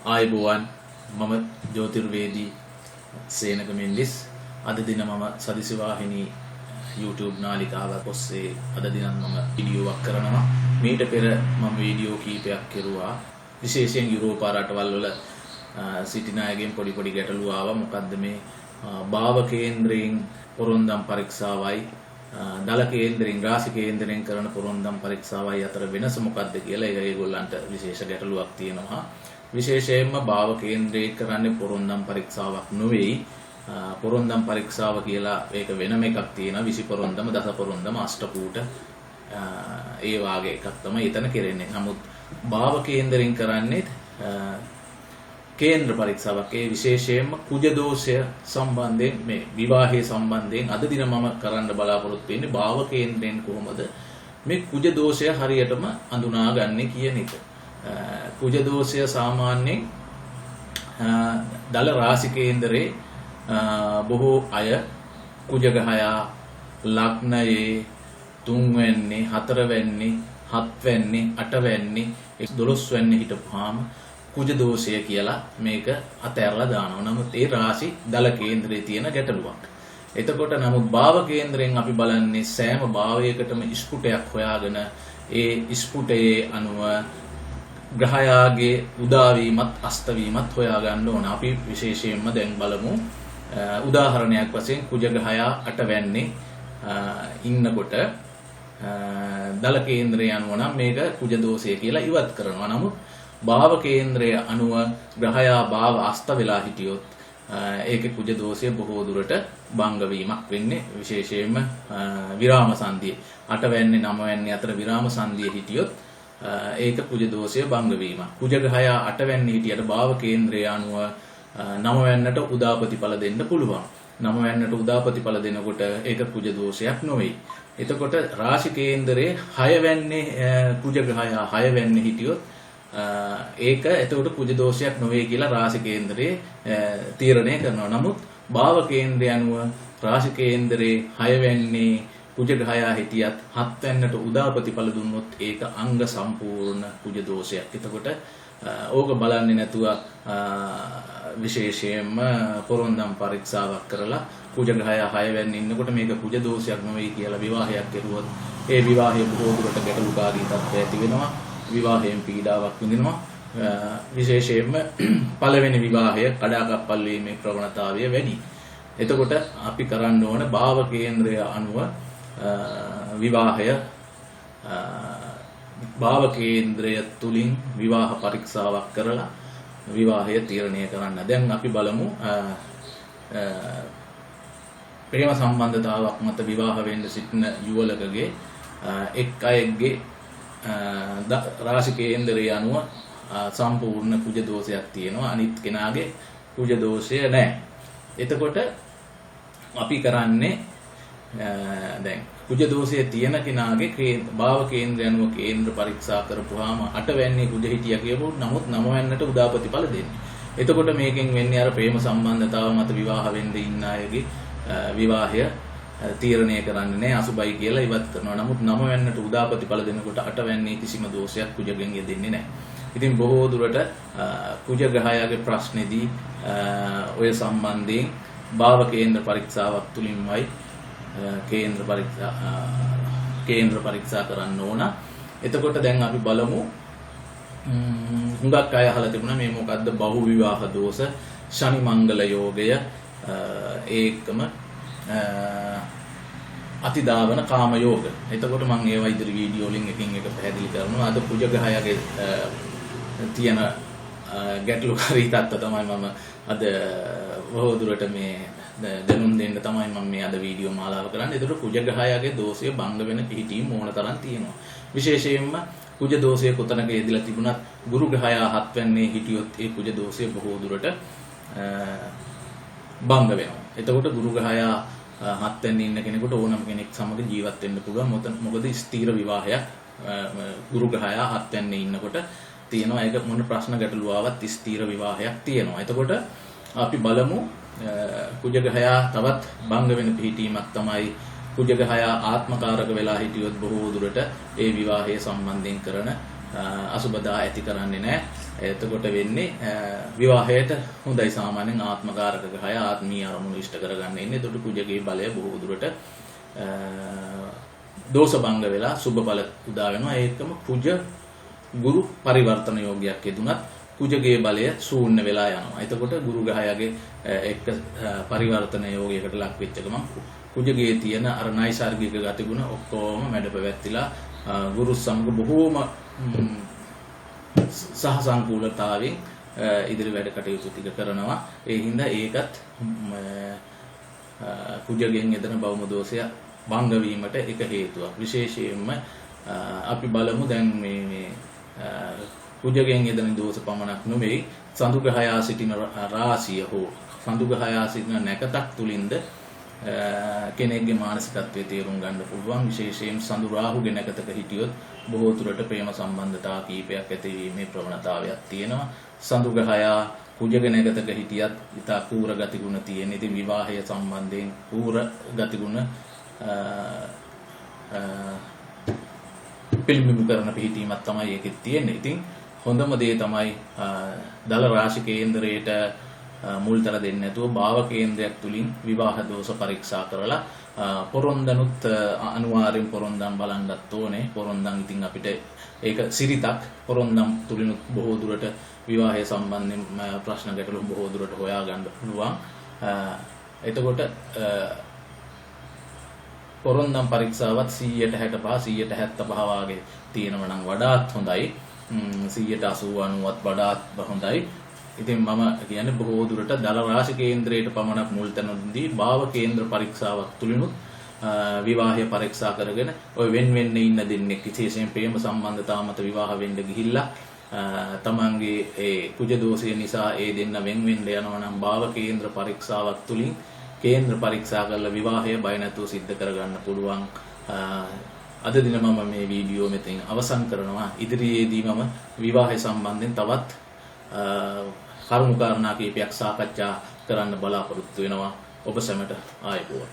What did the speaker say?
ආයුබෝවන්, මම ජ්‍යොතිර්වේදී සේනක මෙන්ඩිස්. අද දින මම සදිසි වාහිනී YouTube නාලිකාවක් ඔස්සේ අද දිනත් මම වීඩියෝවක් කරනවා. මීට පෙර මම වීඩියෝ කීපයක් කෙරුවා. විශේෂයෙන් යුරෝපා රටවල් වල සිටින අයගෙන් පොඩි පොඩි ගැටලු ආවා. මොකද්ද මේ භාව කේන්ද්‍රයෙන් පොරොන්දම් පරීක්ෂාවයි දල කේන්ද්‍රයෙන් රාශි කේන්ද්‍රයෙන් කරන පොරොන්දම් පරීක්ෂාවයි අතර වෙනස මොකද්ද කියලා ඒක ඒගොල්ලන්ට විශේෂ ගැටලුවක් තියෙනවා. විශේෂයෙන්ම භාව කේන්ද්‍රයේ කරන්නේ පොරොන්දම් පරීක්ෂාවක් නෙවෙයි. පොරොන්දම් පරීක්ෂාව කියලා ඒක වෙනම එකක් තියෙනවා. 20 පොරොන්දම, දස පොරොන්දම, අෂ්ටකූට ඒ වාගේ එකක් තමයි එතන කෙරෙන්නේ. නමුත් භාව කේන්ද්‍රයෙන් කරන්නේ කේන්ද්‍ර පරීක්ෂාවක්. ඒ විශේෂයෙන්ම කුජ දෝෂය සම්බන්ධයෙන් මේ විවාහයේ සම්බන්ධයෙන් අද දින මම කරන්න බලාපොරොත්තු වෙන්නේ භාව කේන්ද්‍රයෙන් කොහොමද මේ කුජ දෝෂය හරියටම අඳුනාගන්නේ කියන එක. කුජ දෝෂය සාමාන්‍යයෙන් දල රාශි කේන්දරේ බොහෝ අය කුජ ග්‍රහයා ලග්නයේ 3 වැන්නේ 4 වැන්නේ 7 වැන්නේ 8 වැන්නේ 12 වැන්නේ හිටපුවාම කුජ දෝෂය කියලා මේක අතහැරලා දානවා. නමුත් ඒ රාශි දල කේන්දරේ තියෙන ගැටලුවක්. එතකොට නමුත් භාව කේන්දරයෙන් අපි බලන්නේ සෑම භාවයකටම ස්ଫුටයක් හොයාගෙන ඒ ස්ෆුටයේ අනුව ග්‍රහයාගේ උදාවීමත් අස්තවීමත් හොයා ගන්න ඕන. අපි විශේෂයෙන්ම දැන් බලමු උදාහරණයක් වශයෙන් කුජ ග්‍රහයා 8 වැන්නේ ඉන්නකොට දල කේන්දරය අනුව නම් මේක කුජ දෝෂය කියලා ඉවත් කරනවා. නමුත් භාව කේන්ද්‍රය අනුව ග්‍රහයා භාව අස්ත වෙලා හිටියොත් ඒකේ කුජ දෝෂය බොහෝ දුරට භංග වීමක් වෙන්නේ. විශේෂයෙන්ම විරාම සන්ධිය 8 වැන්නේ 9 වැන්නේ අතර විරාම සන්ධිය හිටියොත් ඒක කුජ දෝෂය භංග වීමක්. කුජ ග්‍රහයා 8 වැන්නේ හිටියට භාව කේන්ද්‍රය අනුව 9 වැන්නට උදා ප්‍රතිඵල දෙන්න පුළුවන්. 9 වැන්නට උදා ප්‍රතිඵල දෙනකොට ඒක කුජ දෝෂයක් නොවේ. එතකොට රාශි කේන්දරේ 6 වැන්නේ කුජ ග්‍රහයා 6 වැන්නේ හිටියොත් ඒක එතකොට කුජ දෝෂයක් නොවේ කියලා රාශි කේන්දරේ තීරණය කරනවා. නමුත් භාව කේන්ද්‍රය අනුව රාශි කේන්දරේ 6 වැන්නේ කුජ ග්‍රහයා හිටියත් 7 වැන්නට උදා ප්‍රතිඵල දුන්නොත් ඒක අංග සම්පූර්ණ කුජ දෝෂයක්. එතකොට ඕක බලන්නේ නැතුව විශේෂයෙන්ම පොරොන්දම් පරීක්ෂාවක් කරලා කුජ ග්‍රහයා 6 වැන්නේ ඉන්නකොට මේක කුජ දෝෂයක් නොවේ කියලා විවාහයක් කෙරුවොත් ඒ විවාහය බොහෝ දුරට ගැටලුකාරී තත්ත්වයක් ඇති වෙනවා. විවාහයෙන් පීඩාවක් විඳිනවා. විශේෂයෙන්ම පළවෙනි විවාහය කඩාකප්පල් වීමේ ප්‍රවණතාවය වැඩි. එතකොට අපි කරන්න ඕන භාව කේන්ද්‍රය අනුව විවාහය භාව කේන්ද්‍රය තුලින් විවාහ පරීක්ෂාවක් කරලා විවාහය තීරණය කරන්න. දැන් අපි බලමු ප්‍රේම සම්බන්ධතාවක් මත විවාහ වෙන්න සිටින යුවලකගේ එක් අයෙක්ගේ රාශි කේන්දරය අනුව සම්පූර්ණ කුජ දෝෂයක් තියෙනවා. අනිත් කෙනාගේ කුජ දෝෂය නැහැ. එතකොට අපි කරන්නේ දැන් කුජ දෝෂය තියෙන කෙනාගේ භාව කේන්ද්‍රය අනුව කේන්ද්‍ර පරීක්ෂා කරපුවාම 8 වැන්නේ කුජ හිටියා කියපු නමුත් 9 වැන්නට උදා ප්‍රතිඵල දෙන්නේ. එතකොට මේකෙන් වෙන්නේ අර ප්‍රේම සම්බන්ධතාව මත විවාහ වෙන්න ඉන්න අයගේ විවාහය තීරණය කරන්නේ නැහැ, අසුබයි කියලා ඉවත් කරනවා. නමුත් 9 වැන්නට උදා ප්‍රතිඵල දෙනකොට 8 වැන්නේ කිසිම දෝෂයක් කුජගෙන් යෙදෙන්නේ නැහැ. ඉතින් බොහෝ දුරට කුජ ග්‍රහයාගේ ප්‍රශ්නේදී ඔය සම්බන්ධයෙන් භාව කේන්ද්‍ර පරීක්ෂාවක් තුලින්මයි කේන්ද්‍ර පරීක්ෂා කරන්න ඕන. එතකොට දැන් අපි බලමු හුඟක් අය අහලා තිබුණා මේ මොකද්ද බහු විවාහ දෝෂ, ශනි මංගල යෝගය, ඒකම අතිදාවන කාම යෝග. එතකොට මම ඒවා ඉදිරි වීඩියෝ වලින් එකින් එක පැහැදිලි කරනවා. අද කුජ ග්‍රහයාගේ තියෙන ගැටලුකාරී තත්ත්ව තමයි මම අද බොහෝ දුරට මේ දැනුම් දෙන්න තමයි මම මේ අද වීඩියෝ මාලාව කරන්නේ. එතකොට කුජ ග්‍රහයාගේ දෝෂය භංග වෙන පිහිටීම් ඕන තරම් තියෙනවා. විශේෂයෙන්ම කුජ දෝෂය කොතනක යෙදিলা තිබුණත් ගුරු ග්‍රහයා 7 වැන්නේ හිටියොත් ඒ කුජ දෝෂය බොහෝ දුරට භංග වෙනවා. එතකොට ගුරු ග්‍රහයා 7 වැන්නේ ඉන්න කෙනෙකුට ඕනම කෙනෙක් සමග ජීවත් වෙන්න පුළුවන්. මොකද ස්ථීර විවාහයක් ගුරු ග්‍රහයා 7 වැන්නේ ඉන්නකොට තියෙනවා. ඒක මොන ප්‍රශ්න ගැටලු ආවත් ස්ථීර විවාහයක් තියෙනවා. එතකොට අපි බලමු කුජ ග්‍රහයා තවත් භංග වෙන පිහිටීමක් තමයි කුජ ග්‍රහයා ආත්මකාරක වෙලා හිටියොත් බොහෝ දුරට ඒ විවාහය සම්බන්ධයෙන් කරන අසුබදා ඇති කරන්නේ නැහැ. එතකොට වෙන්නේ විවාහයට හොඳයි. සාමාන්‍යයෙන් ආත්මකාරක ග්‍රහය ආත්මීය අරමුණු ඉෂ්ට කරගන්න ඉන්නේ. එතකොට කුජගේ බලය බොහෝ දුරට දෝෂ භංග වෙලා සුබ බල උදා වෙනවා. ඒකම කුජ ගුරු පරිවර්තන යෝගයක් යෙදුනත් කුජගේ බලය ශූන්‍ය වෙලා යනවා. එතකොට ගුරු ග්‍රහයාගේ එක්ක පරිවර්තන යෝගයකට ලක් වෙච්ච ගමන් කුජගේ තියෙන අර නයිසાર્ගික ගතිගුණ ඔක්කොම මැඩ පැවැත්තිලා ගුරු සමග බොහෝම සහසංකූලතාවෙන් ඉදිරි වැඩ කටයුතු ටික කරනවා. ඒ හින්දා ඒකත් කුජගෙන් එදෙන භෞම දෝෂය භංග වීමට එක හේතුවක්. විශේෂයෙන්ම අපි බලමු දැන් මේ මේ කුජගෙන් එදෙන දෝෂ පමණක් නෙවෙයි, සඳු ග්‍රහයා සිටින රාශිය හෝ සඳු ග්‍රහයා සිටින නැකතක් තුලින්ද කෙනෙක්ගේ මානසිකත්වය තේරුම් ගන්න පුළුවන්. විශේෂයෙන් සඳු රාහුගේ නැකතක හිටියොත් බොහෝ දුරට ප්‍රේම සම්බන්ධතා කීපයක් ඇතිවීමේ ප්‍රවණතාවයක් තියෙනවා. සඳු ග්‍රහයා කුජගේ නැකතක හිටියත් ඉතා කූර ගතිගුණ තියෙන. ඉතින් විවාහය සම්බන්ධයෙන් කූර ගතිගුණ පිළිඹු කරන පිහිටීමක් තමයි ඒකෙත් තියෙන්නේ. ඉතින් හොඳම දේ තමයි දල රාශි කේන්දරයට මුල්තර දෙන්නේ නැතුව භාව කේන්ද්‍රයක් තුලින් විවාහ දෝෂ පරීක්ෂා කරලා පොරොන්දනුත් අනිවාර්යෙන් පොරොන්දම් බලන්නත් ඕනේ. පොරොන්දම් ඉතින් අපිට ඒක සිරිතක්. පොරොන්දම් තුලිනුත් බොහෝ දුරට විවාහය සම්බන්ධයෙන් ප්‍රශ්න ගැටලු බොහෝ දුරට හොයා ගන්න පුළුවන්. එතකොට පොරොන්දම් පරීක්ෂාවත් 165 175 වාගේ තියෙනවා නම් වඩාත් හොඳයි. 180 90ත් වඩාත් හොඳයි. ඉතින් මම කියන්නේ බොහෝ දුරට දල රාශි කේන්ද්‍රයට පමණක් මුල් තැන දී භාව කේන්ද්‍ර පරීක්ෂාවක් තුලිනුත් විවාහය පරීක්ෂා කරගෙන ඔය වෙන් වෙන්න ඉන්න දෙන්නෙක් විශේෂයෙන් ප්‍රේම සම්බන්ධතා මත විවාහ වෙන්න ගිහිල්ලා තමන්ගේ ඒ කුජ දෝෂය නිසා ඒ දෙන්න වෙන් වෙන්න යනවා නම් භාව කේන්ද්‍ර පරීක්ෂාවක් තුලින් කේන්ද්‍ර පරීක්ෂා කරලා විවාහය බය නැතුව සිද්ධ කරගන්න පුළුවන්. අද දින මම මේ වීඩියෝ මෙතනින් අවසන් කරනවා. ඉදිරියේදී මම විවාහය සම්බන්ධයෙන් තවත් කරුණු කාරණා කීපයක් සාකච්ඡා කරන්න බලාපොරොත්තු වෙනවා. ඔබ සැමට ආයුබෝවන්.